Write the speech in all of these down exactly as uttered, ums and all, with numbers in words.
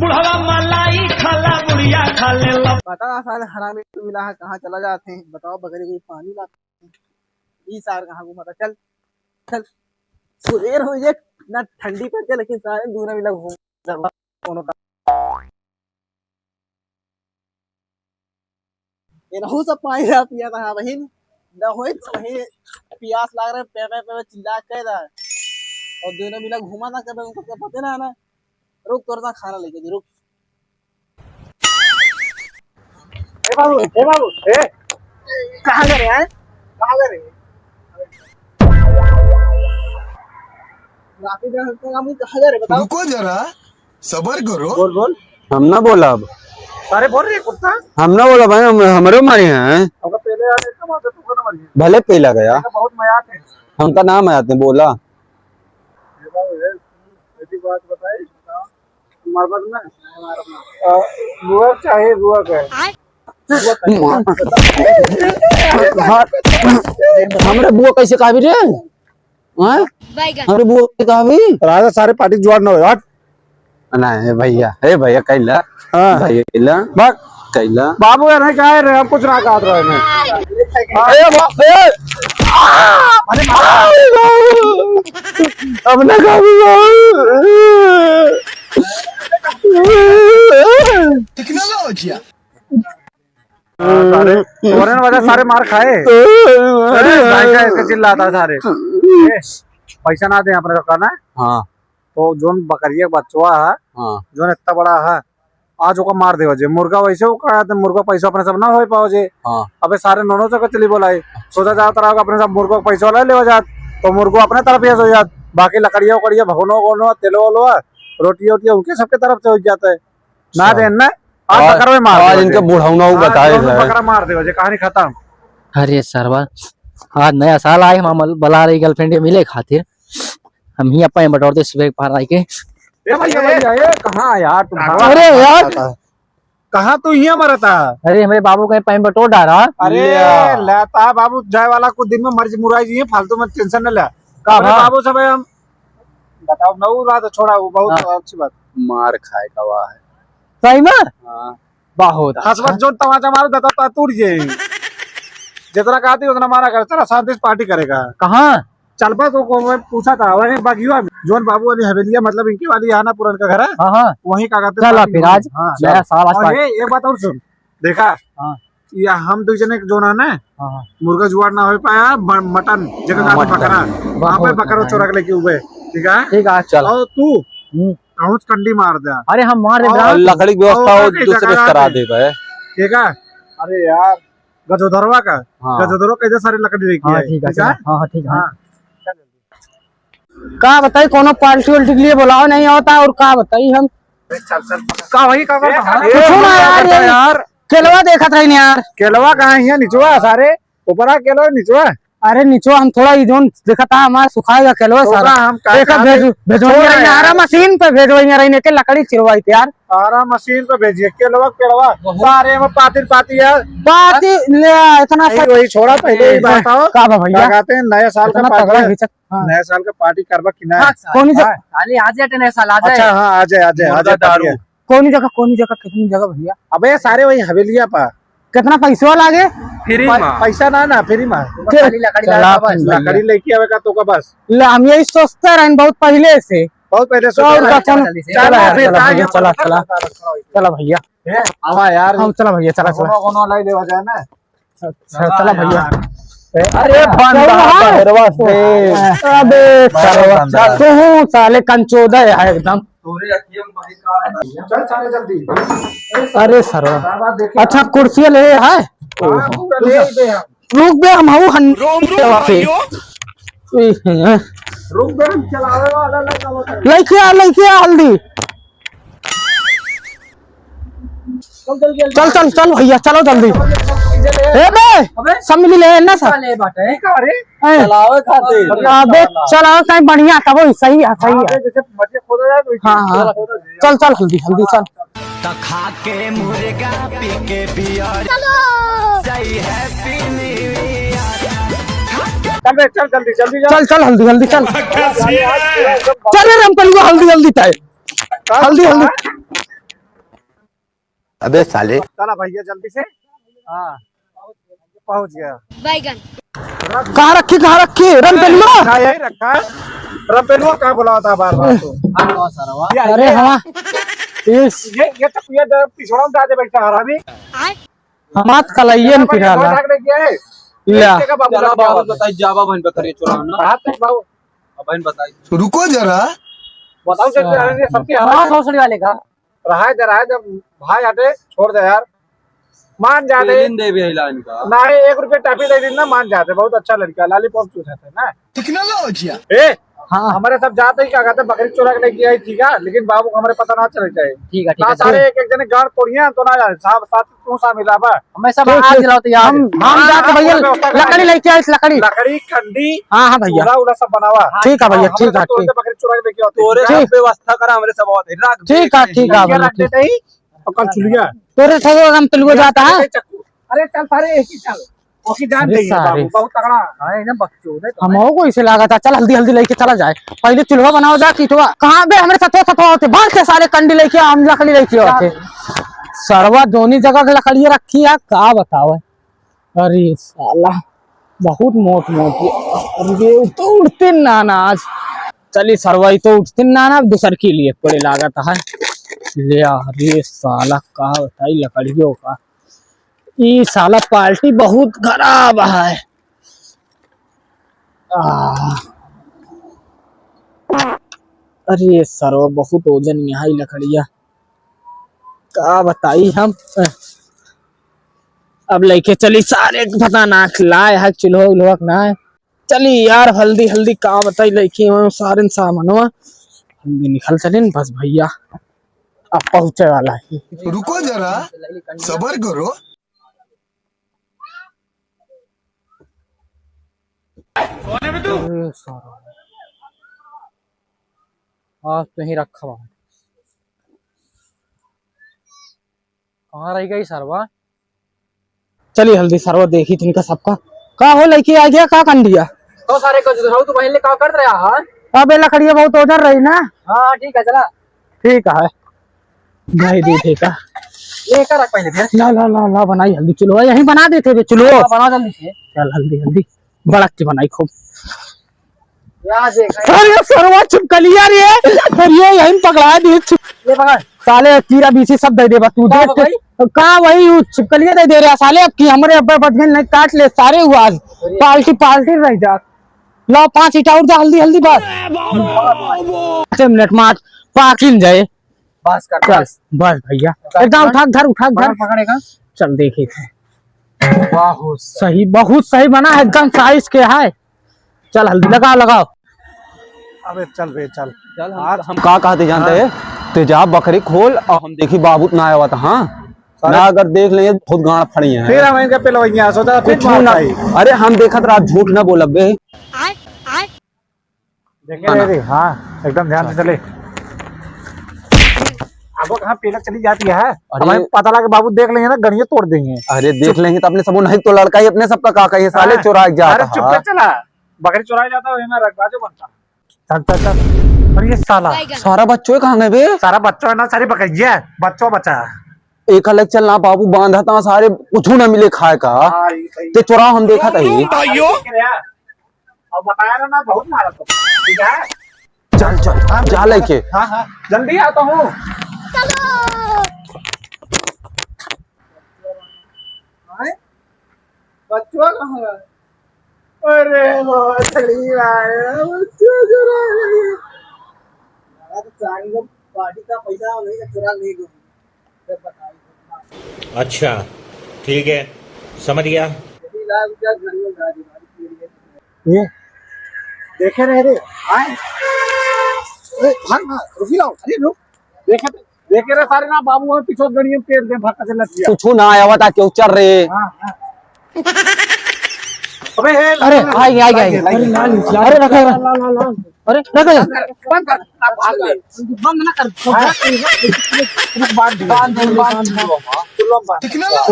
बुढ़वा मलाई खाला, बुढ़िया खाले लब। पता ना साले हरामी मिला है, कहाँ चला जाते हैं, बताओ, बगैर कोई पानी लाते हैं। ई सार कहाँ घूमता? चल, चल, सुबेर हो जाए ना, ठंडी करके, लेकिन सारे दूर भी लग घूम कोनो का। एनहू सब पानी ना पिया था, हाँ बहिन, ना होई तो वही पियास लाग रहे, पे, पे, पे, पे चिल्ला के कह रहा है। और दोनों मिला घूमा ना, कभी उनको क्या पता ना, ना। रुक, तोर ना खाना लेके दे, रुक। ए बाबू, ए बाबू, ए, कहाँ जा रहे हैं? कहाँ जा रहे हैं? राती में हम, हम कहाँ जा रहे हैं, बताओ? रुको जरा, सबर करो। बोल, बोल। हम ना बोला अब। अरे बोल रे कुत्ता। हम ना बोला भाई, हम, हमरो मारे हैं। हमका पहले यार एक बात है, तू ना मारिए। भले पहला गया। हमका बहुत मयात है। हमका नाम याद नहीं बोला। ये बात है, ऐसी बात बताई, बताओ। मारबत ना। आ, बुआ चाहे बुआ का है। हाँ, हमरा बुआ कैसे कहबी रे? हाँ? बैगन। हमरा बुआ कैसे कहबी? राजा सारे पार्टी जुआर ना हो, हट। नहीं, ए भैया, ए भैया, कैला। हाँ। भैया, कैला। भाग। कैला। बाबू यार, नहीं कहा है रे, हम कुछ ना कहत रहे हैं। अरे बाप रे। अरे बाप रे। अब ना कहबी। टेक्नोलॉजिया। हाँ, सारे, तोरे वजह सारे मार खाए। अरे, भाई का इसके चिल्लाता सारे। ए, पैसा ना दे अपने लोग का ना। हाँ। तो जोन बकरिया का बचवा है, हाँ। जोन इतना बड़ा है, आज ओका मार देवा जे। मुर्गा वैसे ओका, तो मुर्गा पैसा अपने सब ना हो पाओ जे। हाँ। अबे सारे नोनो से चली बोलाई। सोचा जाता रहा अपने सब मुर्गा का पैसा वाला लेवा जात, तो मुर्गा अपने तरफ ही हो जात। बाकी लकड़िया उकड़िया, भगोनो वगोनो, तेलो वलो, रोटी वोटी उनके सबके तरफ से हो जाता है। ना अच्छा। देन ना, आज और, बकरवे मार और देवा इनके जे। बुढ़ौना वो आज बताए दोनों है। बकरा मार देवा जे, कहानी खत्म। अरे सरवा, आज नया साल आए, हम बला रही गर्लफ्रेंड के मिले खातिर। हम ही अपन बटोर दे सुबह के पहर आए के। ए भैया, ए भैया, ए, कहाँ यार तुम? अरे यार। कहाँ तू हियाँ मरता? अरे हमरे बाबू के पैंट बटोर डारा। अरे ले। लेता बाबू, जाए वाला कुछ दिन में मर्जी मुराई जी, फालतू में टेंशन न ले। का अरे भा? बाबू सब हम बताओ, नऊ रात छोड़ा, वो बहुत हाँ। अच्छी बात। मार खाए का वाह है। सही में? हाँ। बहुत अच्छा। हंसबत जोन तमाचा मारो, दता ता टूट जाए। जितना कहती उतना मारा कर, चला शांति से पार्टी करेगा। कहाँ? चल बस, वो को मैं पूछा था, वही बगिया में, जोन बाबू वाली हवेलिया, मतलब इनके वाली यहाँ ना पुरन का घर है। हाँ, हाँ। वहीं का कहते चला पार्टी फिर होगी। आज हाँ, नया चल। साल, आज और पार्टी। ये एक बात और सुन, देखा? हाँ। या हम दो जने के जोन है ना, हाँ, हाँ। मुर्गा जुगाड़ ना हो पाया, ब-, मटन, जगह हाँ, का मटन। बकरा, बहुत वहाँ पे बकरा अच्छा चोरा है। के लेके हुए, ठीक है? ठीक है। चल। और तू हम्म। कहूँ से कंडी मार दे। अरे हम मार दे और बे। लकड़ी की व्यवस्था और वो कहीं दूसरे जगह से करा पे। दे बे। ठीक है? अरे यार, गजोधरवा का, हाँ। गजोधरवा कैसे सारी लकड़ी लेके हाँ, आए, ठीक है, ठीक है? चला। हाँ, हाँ, ठीक है। हाँ। का बताई, कोनो पार्टी वार्टी के लिए बुलाओ नहीं होता, और का बताई हम? चल, चल। का वही का करता है? कुछ ना यार, ये यार। केलवा देखत रही यार। केलवा कहाँ है? निचवा सारे, ऊपरा केलवा निचवा। अरे निचवा हम थोड़ा ई जोन देखत हा, हमारा सुखाएगा केलवा तो सारा। का हम का देखा कहा भेज-, दे? भेजवइया छोड़ रही यार। आरा मशीन पे भेजवइया रही, के लकड़ी चिरवाई थे यार। आरा मशीन पे भेजिए, केलवा, केलवा। बहुत। सारे में पातिर पाती है। पाती ले आ, इतना नहीं, सा- वही छोड़ा, पहले ही ए, बात आओ। का बा भैया? क्या कहते हैं, नया साल का इतना पार्टी तगड़ा है। हिचक। हाँ। नया साल का पार्टी करबा कि ना? हाँ, कौन सा? हाँ। खाली आ जाए नया साल, आ जाए। अच्छा, हाँ, आ जाए, आ जाए, आ मुर्गा जाए, दारू। पार्टी है। कौनी जगह, कौनी जगह, कितनी जगह भैया? अबे सारे वही हवेलिया पा। कितना पैसवा लागे? फ्री पै-, मा। पैसा ना, ना, फ्री मा। के-, खाली लकड़ी चला लावे का बस। लकड़ी लेके आवे का तो का बस। ले, हम यही सोचते रहन बहुत पहिले से। बहुत पहिले से तो सोचते और रहन। का कौन-, चला, चला, चला, चला, चला, भैया, चला, चला, चला। चला भैया। ए, आवा यार। हाँ, चला भैया, चला, चला। कोनो, कोनो लाई लेवा जाए ना। अच्छा, चला भैया। अरे, बंदा बहरवा से। अबे, सरवा, तू साले कंचोदा है एकदम। चल सारे जल्दी। अरे, सरवा। अच्छा, कुर्सी ले है? हाँ, पूरा ले ही दे हम। रुक बे, हम हऊ हन-, रुक बे, हम चलावे वाला लड़का होता है। लइके आ, लइके आ, हल्दी। चल, चल, चल भैया, चलो जल्दी। ए बे, अबे? सब मिली ले ना सब। चलावे खातिर। अबे, चलाओ कहीं बढ़िया, तब वही सही है, सही है। जैसे मजे खोदा जाए तो हाँ, हाँ। चल, चल, हल्दी, हल्दी, चल। तो खा के मुर्गा, पी के बियर। चलो। Say Happy New Year। चल बे, चल जल्दी, जल्दी चल। चल, चल, हल्दी, हल्दी, चल। चल रे रामकलुआ, हल्दी, हल्दी तय। हल्दी, हल्दी। अबे साले। चला भैया जल्दी से। हाँ, पहुँच गया। बैगन। कहाँ रखी, कहाँ रखी? रमपेलुआ? रखा है, यही रखा है। रमपेलुआ कहाँ बुलावा था बार बार तो? ये अरे आइए। हमा, इस ये, ये तो, ये तो पिछड़ा में जाके बैठा है अभी। हमार कलइये न पिराला। ढाक दे गया है। ल्या। एक जगह बाबू चला लग गया बाबू है। बताई, जावा बहन बकरी चुराओ ना। कहाँ तक बाबू? अब बहन बताई। रुको जरा। बताओ, चल, चल, चल, सबके हाँ, हाथ भोसड़ी वाले का। रहाय दे, रहाय दे, भाई आटे, छोड़ दे यार। मान जाते। पेलिन देवे है लाइन का। नहीं, एक रुपये टाफी दे दिन ना, मान जाते। बहुत अच्छा लड़का, लॉलीपॉप चूस है ना। टेक्नोलॉजिया। ए, हाँ। हमारे सब जाते ही क्या कहते हैं, बकरी चुरा के लेके आई थी क्या? लेकिन बाबू को हमारे पता ना चलना चाहिए। ठीक है, ठीक ना है, सारे ठीक। एक एक जने गाड़ तोड़िए तो ना जाए। साहब, साथ तू साहब मिला बा। हमें सब ठीक, आज ठीक। लाओ तैयार। हम, हम हाँ, जाके हाँ, भैया पूरा व्यवस्था कर लकड़ी लेंगे। लेके आइस, लकड़ी। लकड़ी, कंडी, हाँ, हाँ भैया। चूल्हा, उल्हा सब बनावा। ठीक है भैया, हाँ, ठीक हमारे है, सब तोड़ते ठीक। बकरी चुरा के लेके आओ। तोरे ठीक। सब व्यवस्था करा, हमरे सब होते। रख ठीक है, ठीक है भैया, भैया, रख ठीक। देते ही। और कल चुलिया। तोरे सब हम तुलगो जाता है। अरे चल, सारे एक ही चल। ओके, जान अरे देंगे सारे। बाबू, बहुत तगड़ा है ना, बकचोद है तो। हमहू को इसे लागत है, चल हल्दी हल्दी लेके चला जाए, पहले चूल्हा बनावा जा, किटवा। कहाँ बे हमरे सतवा सतवा होते, भाग के सारे कंडी लेके आ, हम लकड़ी लेके आते। सरवा दोनों जगह के लकड़ियाँ रखी है, का बतावे। अरे साला, बहुत मोट मोट। अरे, उ तो उठते ना ना आज। चली सरवा, इ तो उठते ना ना, दूसर के लिए पड़े लागत है। ले आ, अरे साला, का बताई लकड़ियों का। ई साला पार्टी बहुत खराब है। आह। अरे सरवा, बहुत ओजन यहाँ ई लकड़िया। का बताई हम। अब लेके चली सारे, पता ना लाए है चूल्हा उल्हा के ना है। चली यार, हल्दी हल्दी का बताई, लेके हम सारे सामानवा हल्दी निकल चलिन। बस भैया, अब पहुँचे वाला है। रुको जरा, सबर करो। अरे सारा, आज तो ही रखा हुआ है। कहाँ रह गई सरवा? चली हल्दी सरवा देखी तिनका सबका। का हो लइके आ गया, का कंडिया? तो सारे को जो तू पहले का कर रहा है? अबे लकड़िया बहुत उधर रही ना। हाँ, ठीक है, चला। ठीक है। नहीं दी थे का? ये कर रख पहले फिर। ला, ला, ला, ला, बनाई हल्दी, चलो, यहीं बना देते बे, चलो। हाँ, बना जल्दी से। चल हल्दी, हल्दी। बड़ा अच्छी बनाई खूब। यहाँ देख। अरे सरवा छिपकलिया रे, अरे यहीं पकड़ा दी छिप-, ले पकड़। साले कीड़ा बीछी सब दे देबा तू, का देख के। भाई? का वही उ छिपकलिया दे दे रहा साले, अब की हमरे अब्बे बच गए, नहीं काट ले सारे हुआ आज। अरे। पार्टी, पार्टी रह जा। लाओ पाँच ईटा और जा, हल्दी, हल्दी बस। पाँच मिनट मार, पाकिन जाए। बस कर, चल, बस। बस भैया। कर, एकदम कर। उठा के धर, उठा के धर। पकड़, पकड़ेगा। चल देखी थे। बहुत सही। सही, बहुत सही बना है, एकदम साइज के है। चल हल्दी लगाओ, लगाओ। अबे चल बे, चल। चल हम, आज हम का कहते जानते हैं? तेजाब बकरी खोल और हम देखी बाबू ना आया था, हाँ? सारे ना अगर देख लेंगे, बहुत गांड फड़ी है। फिर हम इनका पेलवैया, सोचा फिर कुछ मार ना। खाई। अरे हम देखत रहा, झूठ ना बोलब बे। देखे रे, हाँ, एकदम ध्यान से चले। अब वो कहाँ पेला चली जाती है? अरे। हमें पता लगे बाबू देख लेंगे ना, गड़िया तोड़ देंगे। अरे देख लेंगे तो अपने सब नहीं तो लड़का ही अपने सबका काका ये साले हाँ। चुरा के जाता अरे चुप है। कर चला, बकरी चुराया जाता है, वही में रखवा जो बनता। चल, चल, चल। अरे ये साला। सारा बच्चों कहाँ गए बे? सारा बच्चों है ना, सारी बकरिया है, बच्चों बचा है। एक अलग चल ना बाबू, बांधा ता सारे कुछ ना मिले खाए का। हाँ, ये सही। ते चुरा हम देखा था ही। भाइयों। अब बताया ना, ना, बहुत मारा तो। ठीक है? चल, चल, हाँ, जा लेके। हाँ, हाँ, जल्दी आता हूँ। आए? बच्चों कहाँ है? अरे, बहुत गरीब आए हैं, बच्चों जरा। यार, चांद को पार्टी का पैसा नहीं, चुरा नहीं दो। अच्छा, ठीक है, समझ गया। ये देखे रहे रे, आए। अरे, भाग, भाग, रुकी लाओ, अरे, रुक। देखे, देखे रे सारे ना, बाबू, हमें पीछे गड़ियों पेड़ दे, भाग का चलना चाहिए। कुछ ना आया, बता क्यों चल रहे? हाँ, हाँ। अबे, हे, अरे, लाल, आएंगे, आएंगे, लाल, आएंगे। लाल, लाल, अरे, रखो, लाल, रखो। लाल, लाल, लाल। अरे, रख दे। बंद कर, बंद ना कर। हाँ। बांध दे, बांध दे, बांध दे।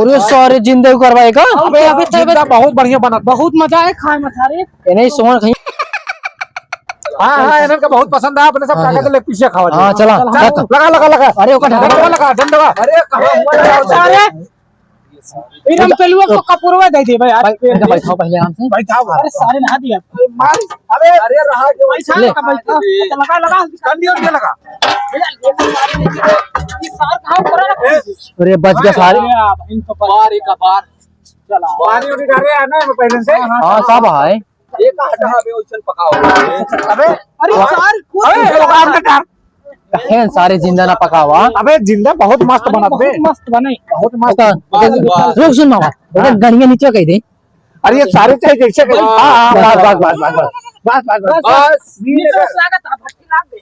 अरे सारे जिंदा करवाएगा। अबे, अबे, अबे, जिंदा बहुत बढ़िया बना। बहुत मजा आए खाए में सारे। ये नहीं सोहन कहीं। हाँ, हाँ, इन्हन का बहुत पसंद है, अपने सब हाँ, काका हाँ। के leg piece खावा हाँ, दे। चला, चल, चल। लगा, लगा, लगा। अरे, ओकर ढक्कन लगा, लगा, ढक्कन लगा। अरे, कहाँ हुआ? अरे, सारे, इरम पेलुआ को कपूरवा दे दे भाई, आज भाई, पेल इनका दे। बैठाओ पहले आराम से। बैठाओ भाई। अरे, सारे ना दिया। मार, अबे, अरे, रहा के बैठा, ले। बैठा। अच्छा, लगा, लगा। कंधी और ये लगा। ये सार कहाँ पर रखा है? अरे, बच गया सारे। अरे, आप, इन तो पर बार एक बार। चला। पानी उठी डाल रहे हैं ना, पहले से। हाँ, सब है। ये कहाँ, कहाँ पे ओइसन पकाओ? अबे, अरे, अबे, सार, अबे, ओका हमने डाल। काहे सारे जिंदा ना पकावा? अबे, जिंदा बहुत मस्त अरे, बनत बे। बहुत मस्त बने। बहुत मस्त। ओका, बस, बस। रुक, सुन मामा, ओका हाँ। गड़िया नीचे कह दे। अरे, ये सारे चाहे जैसे कहे। हाँ, हाँ, बस, बस, बस। बस, बस, बस। बस, नीचे से लागत है, भट्टी लाग गई।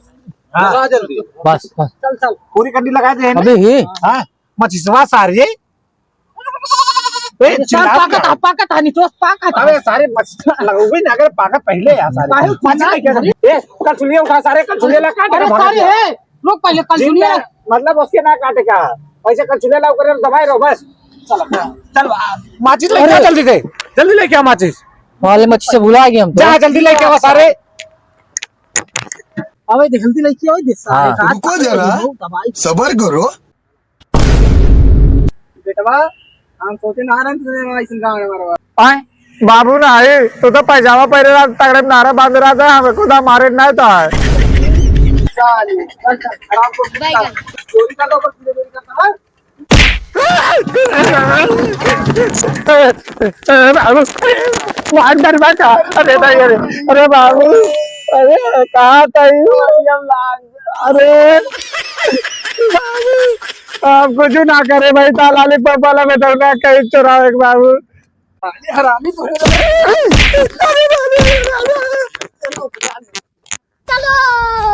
हाँ। लगा जल्दी। बस, बस। चल, चल। पूरी कंडी लगा दे, है ना? अबे, ये। हाँ, मचिसवा सारे। ए, अरे, चिल्ला सार, पाकत मत। है, पाकत है, निचोस पाकत है। अबे, सारे बस, लगोगे ना, अगर पाकत पहले आ, सारे। काहे कुछ चिल्ला नहीं किया। अरे। ए, कलछुलिया उठा, सारे कलछुलिया ला काट अरे, के भाग सारे गया। है, रुक पहले, कलछुलिया जिंदा, ला। मतलब, उसके ना काटे का, ऐसे कलछुलिया ला, ओकरे दबाए रहो, बस। चल, चल, आ, माचिस लेके आ, अरे। जल्दी से, जल्दी लेके आ माचिस। वाले मच्छी से भुला गए हम तो। जा, जल्दी लेके आओ सारे। अबे, जल्दी लेके आओ, दे सारे हाँ। का रुको जरा, दबाई। सबर करो। बेटवा, हम सोचे ना रहन तुझे ऐसन गाँव में मरवा। आय, बाबू ना आई, तू तो पैजामा पहने रहा, तगड़े में नारा बांध रहा था, हमको तो मारे ना था। साले, चल, चल, आराम से बैगन। चोरी कर दो, बस चोरी करता है। बाबू, मार दरवाजा। अरे नहीं, अरे, अरे बाबू, अरे कहाँ था ये? अरे बाबू, आप कुछ ना करे भाई, ताला ले पापा ला बेटा ना कहीं चुरावे के बाबू। अरे हरामी तो है। चलो।